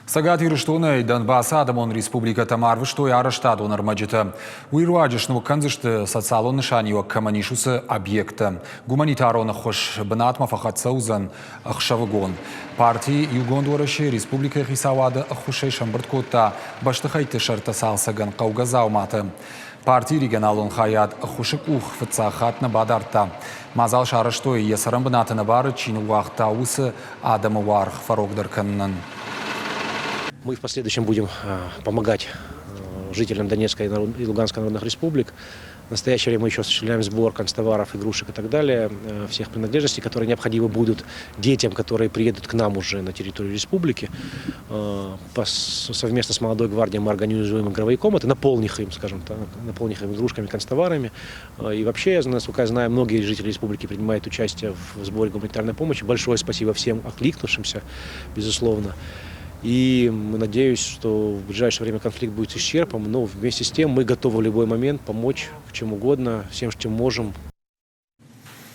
Цӕгат Ирыстонӕй Донбассы адӕмон республикӕтӕм арвыстой арӕзтадон ӕрмӕджытӕ. Уый руаджы сног кӕндзысты, социалон нысаниуӕг кӕмӕн ис, уыцы объекттӕ. Гуманитарон ӕххуыс бынатмӕ фӕхӕццӕ уыдзӕн ӕхсӕвыгон. Парти Иугонд Уӕрӕсе республикӕйы хицауады ӕххуысӕй сӕмбырд кодта бӕстыхӕйтты сӕртӕ цалцӕгӕн хъӕугӕ дзауматӕ. Партийы регионалон хайад ӕххуысы къух фыццаг хатт нӕ бадардта. Мадзал сарӕзтой, йӕ цӕрӕнбынаты ӕнӕбары чи ныууагъта, уыцы адӕмы уаргъ фӕрогдӕр кӕнынӕн. Мы в последующем будем помогать жителям Донецкой и Луганской народных республик. В настоящее время мы еще осуществляем сбор канцтоваров, игрушек и так далее, всех принадлежностей, которые необходимы будут детям, которые приедут к нам уже на территорию республики. Совместно с Молодой гвардией мы организуем игровые комнаты, наполнив им, скажем так, наполнив их игрушками, канцтоварами. И вообще, насколько я знаю, многие жители республики принимают участие в сборе гуманитарной помощи. Большое спасибо всем откликнувшимся, безусловно. И мы надеюсь, что в ближайшее время конфликт будет исчерпан, но вместе с тем мы готовы в любой момент помочь в чем угодно, всем, чем можем.